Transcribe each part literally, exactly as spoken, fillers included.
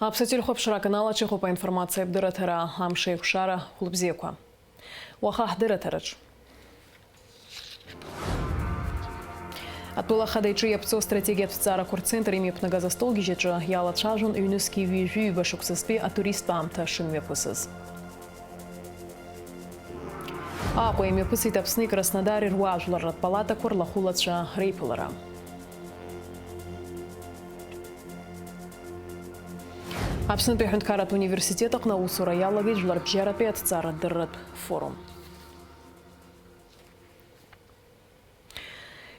Аԥсуа телехәаԥшра аканал аҿы иҟоуп аинформациатә дырраҭара, амш еиқәшара, хәлыбзиақәа. Уаха ҳдырраҭараҿ. Атәыла Ахада иҿы иаԥҵоу астратегиатә ҭҵаарақәа рцентр имҩаԥнагаз астолгьежь аҿы иалацәажәон ҩнызқьи ҩажәи ҩба шықәсазтәи атуристтә аамҭа шымҩаԥысыз. Аҟәа имҩаԥысит Аԥсни Краснодари руаажәларратә палатақәа рлахәылацәа реиԥылара. Аԥснытәи аҳәынҭқарратә университет аҟны аусура иалагеит жәларбжьаратәи аҭҵаарадырратә форум.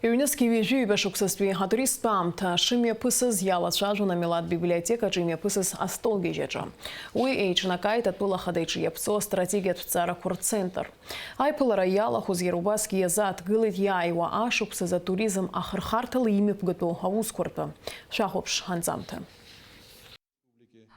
Ҩнызқьи ҩажәи ҩба шықәсазтәи атуристтә аамҭа шымҩаԥысыз иалацәажәон амилаҭ библиотекаҿы имҩаԥысыз астолгьежь аҿы. Уи еиҿнакааит атәыла Ахада иҿы иаԥҵоу астратегиатә ҭҵаарақәа рцентр. Аиԥылара иалахәыз иара убасгьы иазааҭгылеит иааиуа ашықәсазы атуризм ахырхарҭала имҩаԥгатәу аусқәа ртәы. Шәахәаԥш анҵамҭа.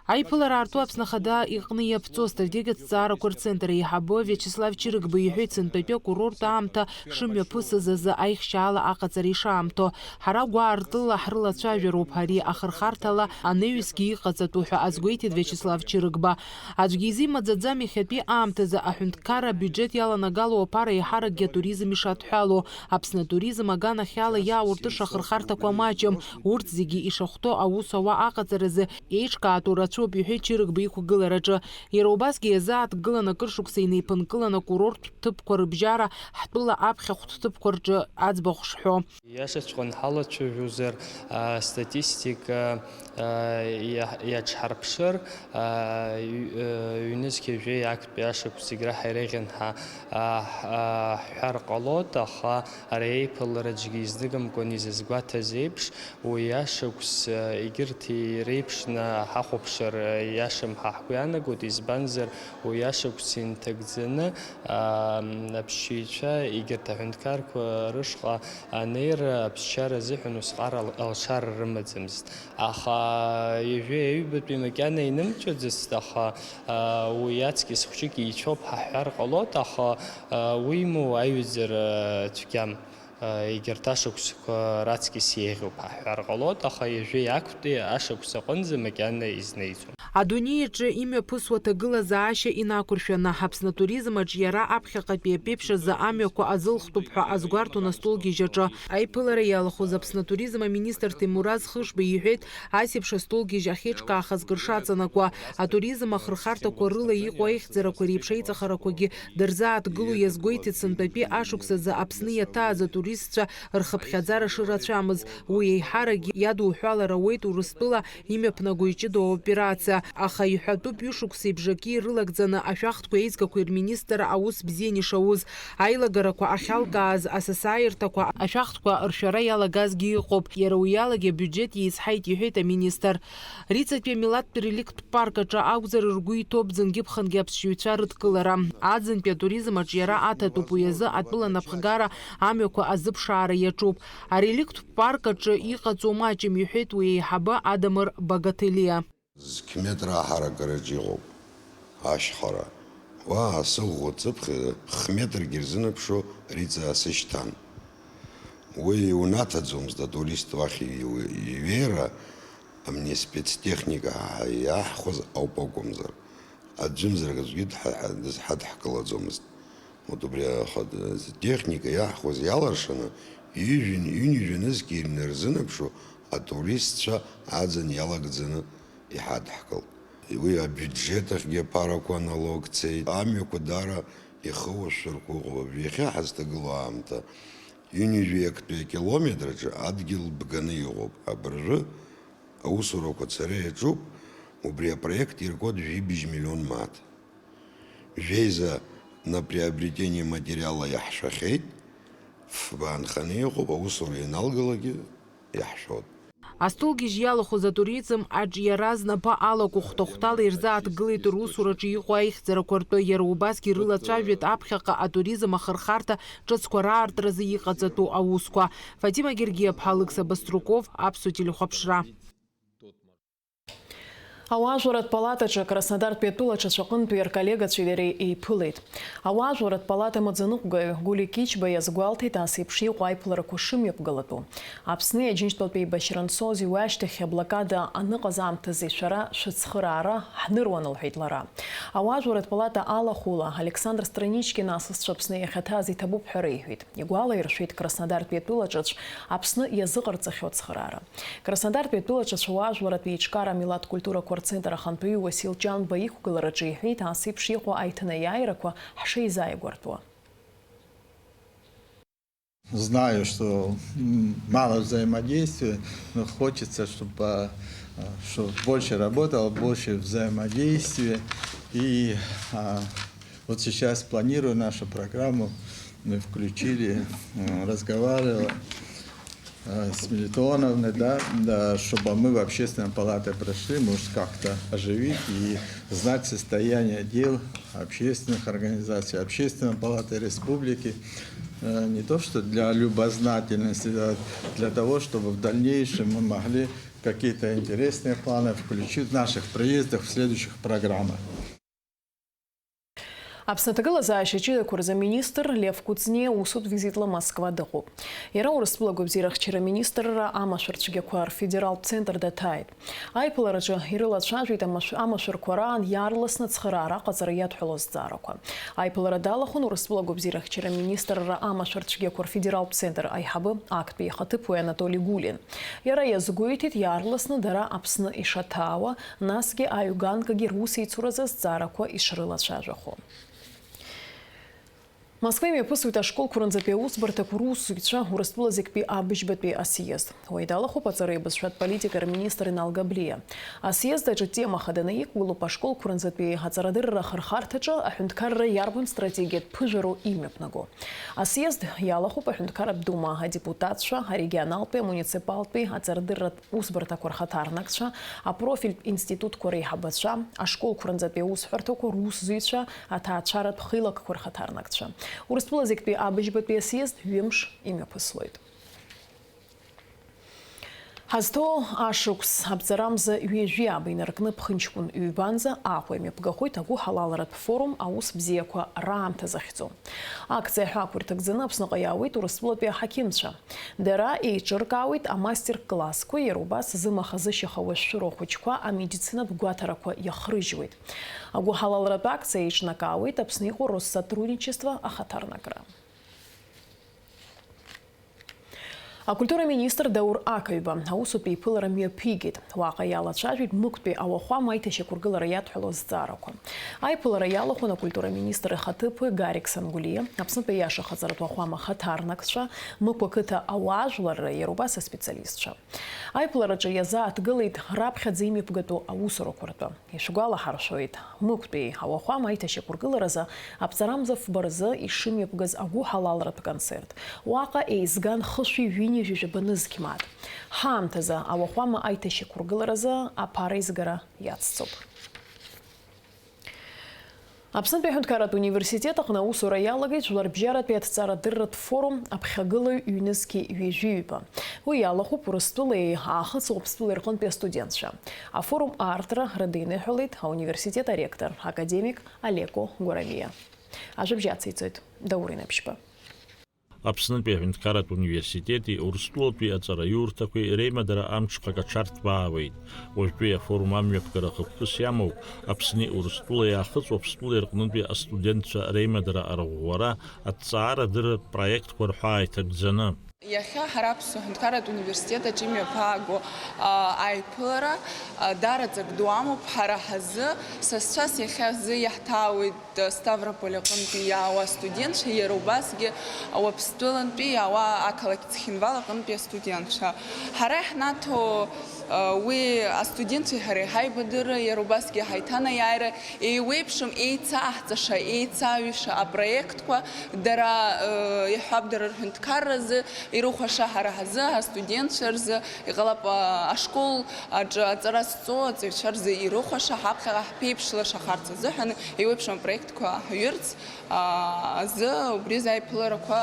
Аиԥылара арту Аԥсны Ахада иҟны иаԥҵоу астратегиатә ҭҵаарақәа рцентр аиҳабы Виачеслав Чырыгба иҳәеит, сынтәатәи акурорттә аамҭа шымҩаԥысыз азы аихшьаала аҟаҵара ишаамҭоу. Ҳара гәаартыла ҳрылацәажәароуп ари ахырхарҭала анаҩсгьы иҟаҵатәу ҳәа азгәеиҭеит Виачеслав Чырыгба. Аӡәгьы изы имаӡаӡам иахьатәи аамҭазы аҳәынҭқарра абиуџьеҭ иаланагало аԥара еиҳаракгьы атуризм ишадҳәало. Аԥсны атуризм аганахьала иаауртыша ахырхарҭақәа маҷым. Урҭ зегьы ишахәҭоу аус ауа аҟаҵаразы еиҿкаатәу рацәоуп, иҳәеит Чырыгба иқәгылараҿы. Иара убасгьы иазааҭгылан акыр шықәса инеиԥынкылан акурорттә ҭыԥқәа рыбжьара ҳтәыла аԥхьахәтә ҭыԥқәа рҿы аӡбахә шҳәо. Иашаҵәҟьан ҳалацәажәозар, а, статистика, а, иа-, иаҽҳарԥшыр, а, ҩ-, а, ҩнызқьи жәеи актәи ашықәс зегь раҳа иреиӷьын ҳәа, а, ҳ-, а, ҳҳәар ҟалоит, аха ари аиԥылара аӡәгьы изныкымкәан изызгәаҭаз еиԥш, уи ашықәс, а, егьырҭ иреиԥшны ҳахәаԥшыр иашам ҳәа ҳгәы иаанагоит, избанзар, уи ашықәс инҭагӡаны, а, аԥсшьаҩцәа егьырҭ аҳәынҭқарқәа рышҟа анеира аԥсшьара азыҳәан усҟар ал-, алшара рымаӡамызт. Аха ҩажәи аҩбатәи макьана инымҵәаӡацт, аха, а, уи аҵкьыс хәҷык еицәоуп ҳәа ҳҳәар ҟалоит, аха, а, уимоу аҩаӡара цәгьам. Егьырҭ ашықәсқәа раҵкьыс еиӷьуп ҳәа ҳҳәар ҟалоит, аха ҩажәи актәи ашықәс аҟынӡа макьана изнеиӡом. Адунеи аҿы имҩаԥысуа аҭагылазаашьа инақәыршәаны, Аԥсны атуризм аҿиара аԥхьаҟатәи аԥеиԥш азы амҩақәа азылхтәуп ҳәа азгәарҭон астолгьежь аҿы. Аиԥылара иалахәыз Аԥсны атуризм аминистр Ҭемураз Хышба иҳәеит, ас еиԥш астолгьежь ахьеиҿкаахаз кыр шаҵанакуа, атуризм ахырхарҭақәа рыла иҟоу аихьӡарақәа реиԥш аиҵахарақәагьы дырзааҭгыло иазгәеиҭеит, сынтәатәи ашықәс азы Аԥсны иаҭааз атуристцәа рхыԥхьаӡара шырацәамыз. Уи еиҳаракгьы иадуҳәалар ауеит Урыстәыла имҩаԥнаго иҷыдоу аоперациа. Аха иҳәатәуп ҩышықәсеи бжаки ирылагӡаны ашәахтәқәеи аизгақәеи рминистр аус бзиан ишауз, аилагарақәа ахьалкааз, асасааирҭақәа ашәахтәқәа ршәара иалагазгьы ыҟоуп. Иара уиалагьы абиуџьеҭ еизҳаит, иҳәеит аминистр. Риҵатәи амилаҭтә реликттә парк аҿы акәзар, ргәы иҭоуп ӡынгьы-ԥхынгьы аԥсшьаҩцәа рыдкылара. Аӡынтәи атуризм аҿиара аҭатәуп, уи азы атәыла напхгара амҩақәа азыԥшаара иаҿуп. Ареликттә парк аҿы иҟаҵоу маҷым, иҳәеит уи аиҳабы Адамыр Багателиа. Зқь метр аҳаракыраҿ иҟоуп ашьхара. Уа асы ӷәӷәа ҵыԥхьа хә метргьы рзынаԥшуа Риҵа асы шьҭан. Уи иунаҭаӡомызт атурист уахь иу-, иҩеира, амни спецтехника ҳа-, иаҳхәаз ауп акәымзар. Аӡәымзар аӡәгьы дҳа-, ҳа-, дызҳадҳкылаӡомызт. Вот убри аха-, техника иаҳхәаз иалыршаны, ҩажәи, ҩынҩажәи нызқь инарзынаԥшуа атуристцәа аӡын иалагӡаны иҳадҳкылт. Уи абиуџьеҭ ахьгьы аԥарақәа аналог цеит. Амҩақәа даара ихоушәырқәа ыҟоуп. Иахьа ҳазҭагылоу аамҭа ҩынҩажәи актәи акилометраҿы адгьыл бганы иҟоуп. Абыржәы аусурақәа ацара иаҿуп, убри апроект иркуа жәибжь миллион мааҭ. Жәеиза на приобретение материала иаҳшәахьеит, фба нханы иҟоуп, аусура ианалгалакгьы иаҳшәоит. Астолгьежь иалахәыз атуризм аҿиара знапы алаку хәҭа-хәҭала ирзааҭгылеит русураҿы иҟоу аихьӡарақәа ртәы, иара убасгьы ирылацәажәеит аԥхьаҟа атуризм ахырхарҭа ҿыцқәа раартразы иҟаҵатәу аусқәа. Фатима Гергиаԥҳа, Алықьса Баструков, Аԥсуа телехәаԥшра. Ауаажәларратә палатаҿы Краснодартәи атәыла ҽацәаҟынтәи рколлегацәеи иареи еиԥылеит. Ауаажәларратә палата амаӡаныҟәгаҩ Гулиа Кичба иазгәалҭеит ас еиԥш иҟоу аиԥыларақәа шымҩаԥгалатәу. Аԥсни Аџьынџьтәылатәи еибашьра ансоу азы уи ашьҭахь аблокада аныҟаз аамҭазы шәара шәыцхыраара ҳныруан, лҳәеит лара. Ауаажәларратә палата алахәыла Александр Страничкин асасцәа Аԥсны иахьаҭааз иҭабуп ҳәа реиҳәеит. Игәалаиршәеит Краснодартәи атәыла ҿыц Аԥсны иазыҟарҵахьоу ацхыраара. Краснодартәи атәылаҿацәа ауаажәларратә еиҿкаара амилаҭ культурақәа рцентр ахантәаҩы Уасил Ҷанба иқәгылараҿы иҳәеит ас еиԥш иҟоу аиҭанеиааирақәа ҳшеизааигәартәуа. Знаю, что, м, мало взаимодействия, но хочется, чтобы, а, а, чтоб больше работало, больше взаимодействия. И, а, вот сейчас, планируя нашу программу, мы включили, м, разговаривали, э, с Мелитоновной, да, да, чтобы мы в Общественной палате прошли, может, как-то оживить и знать состояние дел общественных организаций, Общественной палаты республики. Э, не то что для любознательности, а для того, чтобы в дальнейшем мы могли какие-то интересные планы включить в наших проездах, в следующих программах. Аԥсны аҭагылазаашьа ҷыдақәа рзы аминистр Лев Кәыҵниа усутә визитла Москва дыҟоуп. Иара Урыстәыла агәабзиарахьчара аминистрра амашәыр цәгьақәа рфедералтә центр даҭааит. Аиԥылараҿы ирылацәажәеит амашә-, амашәырқәа раан иаарласны ацхыраара аҟаҵара иадҳәалоу азҵаарақәа. Аиԥылара далахәын Урыстәыла агәабзиарахьчара аминистрра амашәыр цәгьақәа рфедералтә центр аиҳабы, актәи ихаҭыԥуаҩ Анатоли Гулин. Иара иазгәеиҭеит, иаарласны дара Аԥсны ишаҭаауа, насгьы аҩганкагьы русеицуразы азҵаарақәа ишрылацәажәахо. Москва имҩаԥысуеит ашколқәа рынӡатәи аусбарҭақәа русзуҩцәа Урыстәыла зегьтәи абыжьбатәи асиезд. Уи далахәуп аҵареи абызшәатә политикеи рминистр Инал Габлиа. Асиезд аҿы темахаданы иқәгылоуп ашколқәа рынӡатәи аҵарадырра ахырхарҭаҿы аҳәынҭқарра иарбан стратегиатә ԥыжәароу имҩаԥнаго. Асиезд иалахәуп аҳәынҭқарратә дума адепутатцәа, арегионалтәи, амуниципалтәи аҵарадырратә усбарҭақәа рхаҭарнакцәа, апрофильтә институтқәа реиҳабацәа, ашколқәа рынӡатәи аусҳәарҭақәа русзуҩцәа, аҭаацәаратә хеилакқәа рхаҭарнакцәа. Урыстәыла зегьтәи абыжьбатәи асиезд ҩымш имҩаԥыслоит. Ҳазҭоу ашықәс аԥҵарамза ҩажәи ааба инаркны Ԥхынҷкәын ҩбанӡа Аҟәа имҩаԥгахоит агәыҳалалратә форум аус бзиақәа раамҭа захьӡу. Акциа аҳәаақәа ирҭагӡаны Аԥсныҟа иаауеит Урыстәылатәи аҳақьымцәа. Дара еиҿыркаауеит амастер-классқәа, иара убас зымаха-зышьаха уашәшәыроу ахәыҷқәа амедицинатә гәаҭарақәа иахрыжьуеит. Агәыҳалалратә акциа еиҿнакаауеит Аԥсны иҟоу Россотрудничество ахаҭарнакра. Акультура министр Даур Ақаҩба аусутә еиԥылара мҩаԥигеит. Уаҟа иалацәажәеит Мықәтәи ауахәама аиҭашьақәыргылара иадҳәалоу азҵаарақәа. Аиԥылара иалахәын акультура министр ихаҭыԥуаҩ Гарик Сангулиа, Аԥснытәи аиашахаҵаратә уахәама ахаҭарнакцәа, Мықә ақыҭа ауаажәларра, иара убас аспециалистцәа. Аиԥылараҿы иазааҭгылеит раԥхьаӡа имҩаԥгатәу аусурақәа ртәы. Ишәгәалаҳаршәоит, Мықәтәи ауахәама аиҭашьақәыргыларазы аԥҵарамза фба рзы ишымҩаԥгаз агәыҳалалратә концерт. Уаҟа еизган хышәи ҩынҩажәи жәаба нызқь мааҭ. Ҳаамҭазы ауахәама аиҭашьақәыргыларазы аԥара изгара иацҵоуп. Аԥснытәи аҳәынҭқарратә университет аҟны аусура иалагеит Жәларбжьаратәи аҭҵаарадырратә форум аԥхьагылаҩ ҩнызқьи ҩажәиҩба. Уи иалахәуп Урыстәылеи Аахыҵ Уаԥстәылеи рҟынтәи астудентцәа. Афорум аартра рыдиныҳәалеит ауниверситет аректор, академик Алеко Гәарамиа. Ажәабжь ациҵоит Даур Инабжьба. Аԥснытәи аҳәынҭқарратә университети Урыстәылатәи аҵараиурҭақәеи реимадара амҽхак аҽарҭбаауеит. Уажәтәи афорум амҩаԥгара хықәкыс иамоуп Аԥсни Урыстәылеи Аахыҵ Уаԥстәылеи рҟнытәи астудентцәа реимадара арӷәӷәара, аҭҵаарадырратә проектқәа рҳәаа иҭагӡаны. Иахьа ҳара Аԥсны аҳәынҭқарратә университет аҿы имҩаԥааго, а, аиԥылара, а, даараӡак ду амоуп ҳара ҳазы. Сасцәас иахьа азы иаҳҭаауеит Ставрополь аҟынтәи иаауа астудентцәа, иара убасгьы Уаԥстәылантәи иаауа ақалақь Цхинвал аҟынтәи астудентцәа. Ҳара иаҳнаҭо, а, уи астудентцәеи ҳареи ҳаибадырра, иара убасгьы ҳаиҭанеиааира, еиуеиԥшым, еицаҳҵаша, еицаҩша апроектқәа, дара, э, иаҳҳәап, дара рҳәынҭқарразы ирыхәаша, ҳара ҳазы, ҳастудентцәа рзы, иҟалап, а, ашкол аҿы аҵара зҵо аҵаҩцәа рзы ирыхәаша, ҳаԥхьаҟа ҳԥеиԥш лашахарц азыҳәан еиуеиԥшым апроектқәа ҳаҩырц, а, азы убри азы аиԥыларақәа,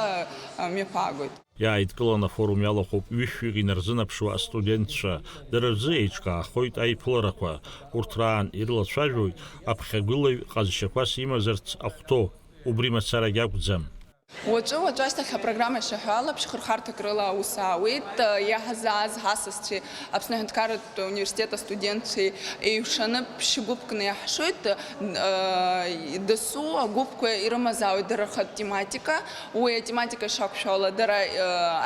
а, мҩаԥаагоит. Иааидкыланы афорум иалахәуп ҩышәҩык инарзынаԥшуа астудентцәа. Дара рзы еиҿкаахоит аиԥыларақәа. Урҭ раан ирылацәажәоит аԥхьагылаҩ ҟазшьақәас имазарц ахәҭоу. Убри мацарагь акәӡам. Уаҵәы-уаҵәы ашьҭахь апрограмма ишаҳәо ала, ԥшьхырхарҭак рыла аус аауеит. Иаҳзааз ҳасасцәеи Аԥсны аҳәынҭқарратә университет астудентцәеи еиҩшаны ԥшьгәыԥкны иаҳшоит. Дасу агәыԥқәа ирымазаауеит дара рхатә тематика. Уи атематика ишақәшәо ала, дара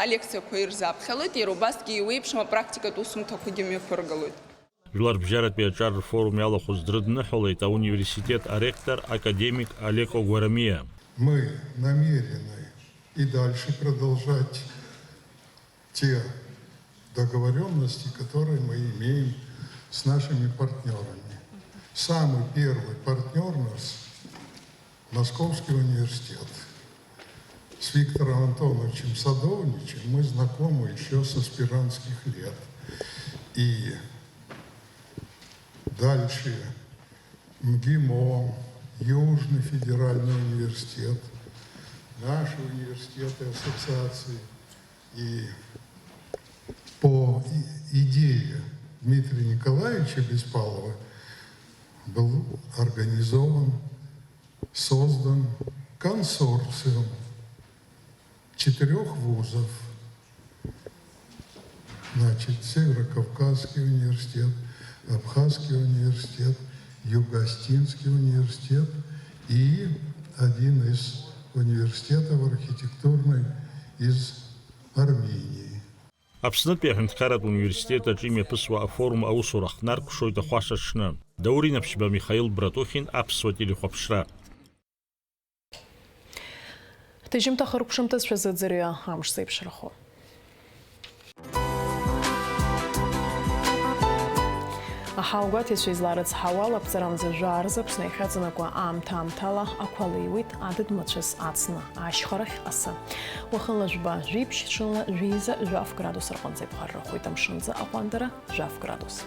алекциақәа ирзаԥхьалоит, иара убасгьы еиуеиԥшым апрактикатә усумҭақәагьы мҩаԥыргалоит. Жәларбжьаратәи аҿар рфорум иалахәыз дрыдныҳәалеит ауниверситет аректор академик Алеко Гварамиа. Мы намерены и дальше продолжать те договорённости, которые мы имеем с нашими партнёрами. Самый первый партнёр нас Московский университет. С Виктором Антоновичем Садовничем мы знакомы ещё с аспирантских лет. И дальше МГИМО, Южный федеральный университет, наши университеты, ассоциации. И по и-, идее Дмитрия Николаевича Беспалова был организован, создан консорциум четырёх вузов, значит, Северо-Кавказский университет, Абхазский университет, Юго-Осетинский университет и один из университетов архитектурный из Армении. Аԥснытәи аҳәынҭқарратә университет аҿы имҩаԥысуа афорум аусура хнаркәшоит ахәаша аҽны. Даур Инаԥшьба, Михаил Братухин, Аԥсуа телехәаԥшра. Ҭыжьымҭа хыркәшамҭазшәа зыӡырҩы амш зеиԥшрахо. Аҳауагәаҭаҩцәа изларыцҳауа ала, аԥҵарамза жәаа рзы Аԥсны иахьаҵанакуа аамҭа-аамҭала ақәа леиуеит, адыд мацәыс ацны ашьхарахь асы. Уахынла жәба, жәиԥшь, ҽынла жәеиза, жәаф градус рҟынӡа иԥхаррахоит, амшынӡы аҟәандара жәаф градус.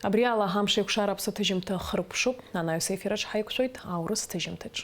Абри ала амш еиқәшара аԥсы ҭыжьымҭа хыркәшоуп, анаҩс аефираҿ ҳаиқәшәоит аурыс ҭыжьымҭаҿ.